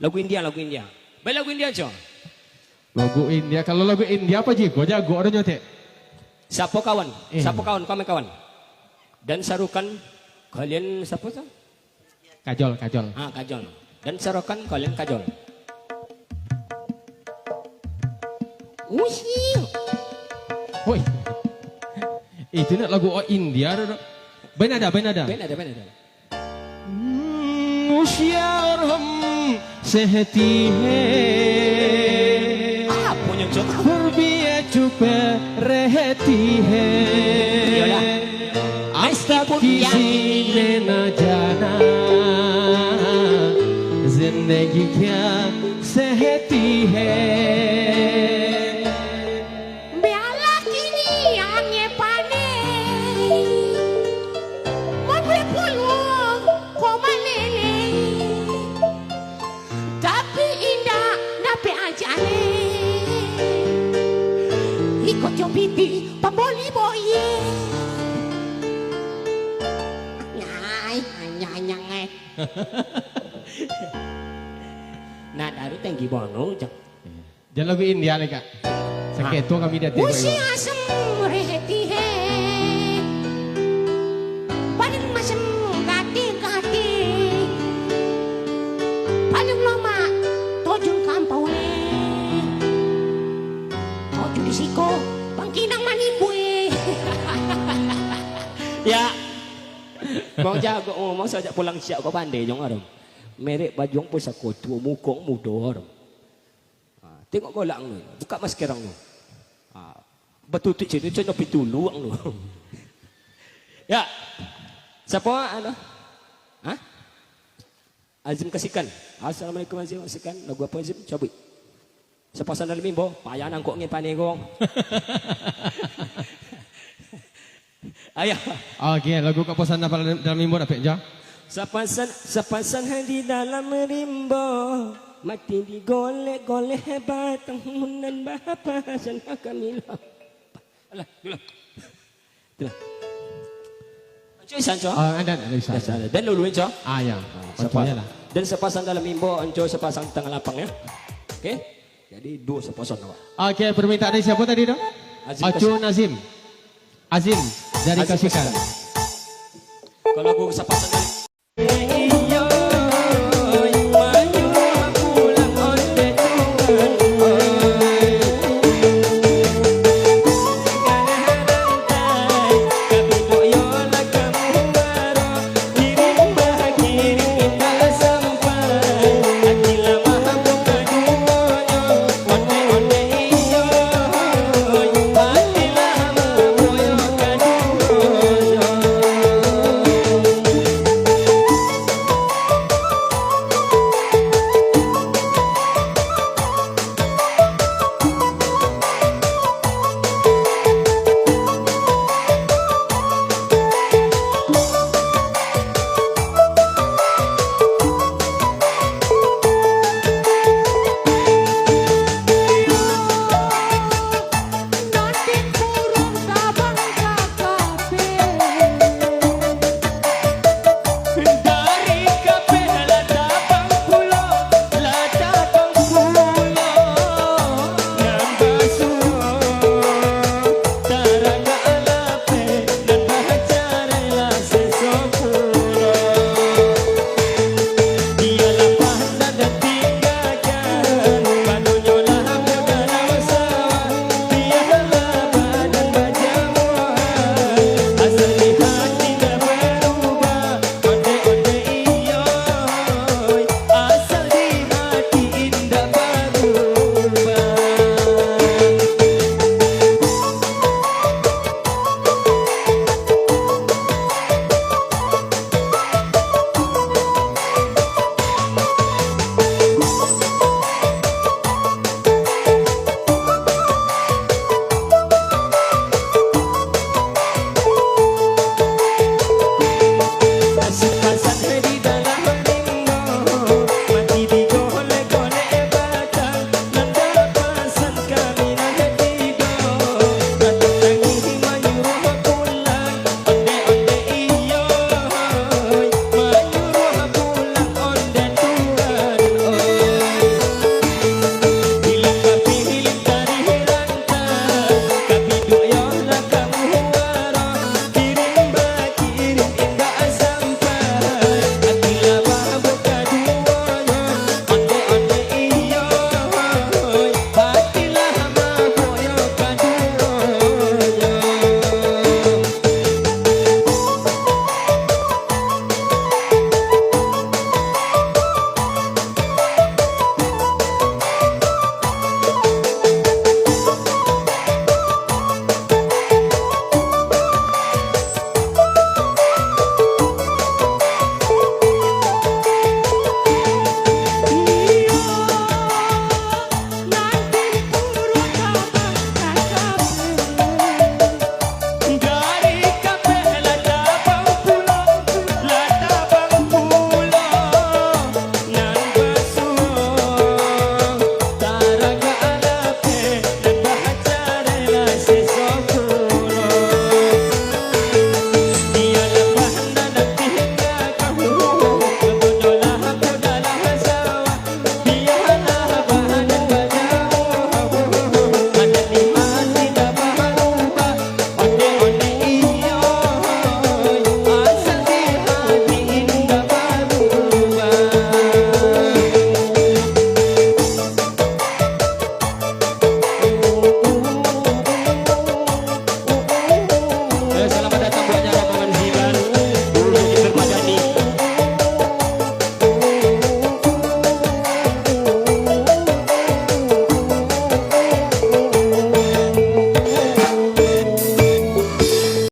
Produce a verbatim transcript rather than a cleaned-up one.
Lagu India, lagu India. Baik, lagu India, Cok. Lagu India. Kalau lagu India, Pak Ji, kau jago ado nyotek. Siapa kawan? Eh. Siapa kawan? Kami kawan. Dan sarukan kalian siapa, Cok? Kajol, Kajol. Ah, Kajol. Dan sarukan kalian Kajol. Usia. Woi. Itu nak lagu, oh, India tu, tu. Baik nada, baik nada. Baik nada, baik nada. Hmm, usia orang sehati hai. Apa nyo, Cok? Berbiak cukup rehati hai. Iyalah. Meskipun kizi nena jana, zindagi kya sehati hai. Bialah kini angin panas, mabuih puluah ko maleleh. Tapi indak dapek aja leh. Iko cobiti pamboli boye. Nyai, nyai, nyai. Nah, dari tinggi bono, Cok. Jan lagu India lai, Kak. Saketo kami di ateh. Usia asam reheti he. Paling masam gati-gati. Paling lomak tojun kampau le. Tojun di siko, bangkinang manimbue. Ya. Kau jago ngomong sajak pulang siap kau pandai jong arum. Merek baju ang pusako tuo, muko ang mudo arum. Ha, tengok golak ang tu. Buka masker ang tu. Ha, batutuik cik tu, contoh pitulu ang tu. Ya. Siapa, anu? Ha? Azim Kasikan. Assalamualaikum, Azim Kasikan. Lagu apa, Azim? Cabuik. Sapasan dalam mimbo, payah nangkok ngen paneh gong. Ayo. Oke, lagu kau pasan dalam, dalam mimbo dapek, Jo? Sapasan, sapasan di dalam rimbo, mati digolek-golek batang munan bapasan kami lah. Alah, dulu. Itulah. Anco isan, Co. Ah, ada, ada isan. Ada, ada. Dan dulu, Co. Ah, ya. Ah, Anco sapa-, ya lah. Dan sapasan dalam mimbo, Anco sapasan tangah lapang, ya. Oke? Jadi, duo sapasan, Pak. Oke, permintaan dari siapa tadi, dong? Azim Acu Kasih. Nazim. Azim dari Azim Kasikan. Kasikan. Kalau lagu sapasan